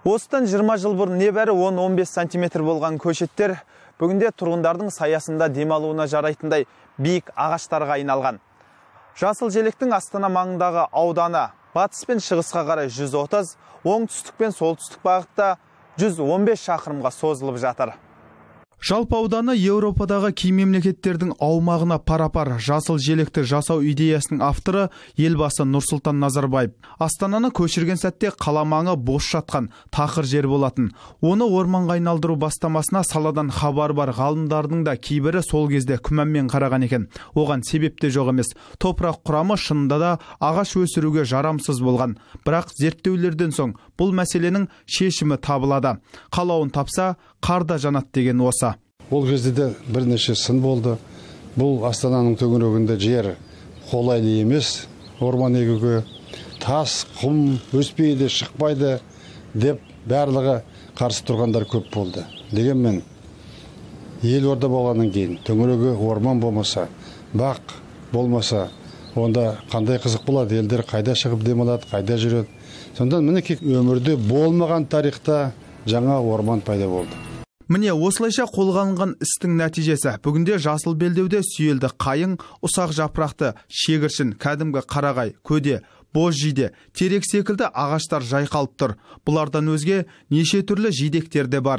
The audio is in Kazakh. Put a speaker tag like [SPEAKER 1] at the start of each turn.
[SPEAKER 1] Осыдан 20 жыл бұрын небәрі 10-15 сантиметр болған көшеттер бүгінде тұрғындардың саясында демалуына жарайтындай биік ағаштарға айналған. Жасыл желектің Астана маңындағы ауданы батыс пен шығысқа қарай 130, оңтүстік пен солтүстік бағытта 115 шақырымға созылып жатыр.
[SPEAKER 2] Жалпы ауданы Еуропадағы кей мемлекеттердің аумағына парапар жасыл желекті жасау идеясының авторы елбасы Нұрсұлтан Назарбаев. Астананы көшірген сәтте қала маңы бос жатқан тақыр жер болатын. Оны орманға айналдыру бастамасына саладан хабар бар ғалымдардың да кейбірі сол кезде күмәнмен қараған екен. Оған себеп те жоқ емес. Топырақ құрамы шынында да ағаш өсіруге жарамсыз болған. Бірақ зерттеулерден соң бұл мәселенің шешімі табылады. Қалауын тапса, қар да жанады деген осы.
[SPEAKER 3] Ол кезде де бірнеше сын болды. Бұл Астананың төңірегінде жер қолайлы емес орман егуге, тас, құм өспейді, шықпайды деп барлығы қарсы тұрғандар көп болды. Дегенмен елорда болғаннан кейін төңірегі орман болмаса, бақ болмаса, онда қандай қызық болады, елдер қайда шығып демалады, қайда жүреді. Сонда мінекей өмірде болмаған тарихта жаңа орман пайда болды.
[SPEAKER 2] Міне осылайша қолға алынған істің нәтижесі. Бүгінде жасыл белдеуде сүйелді қайың, ұсақ жапырақты шегіршін, кәдімгі қарағай, көде, боз жиде, терек секілді ағаштар жайқалып тұр. Бұлардан өзге неше түрлі жидектер де бар.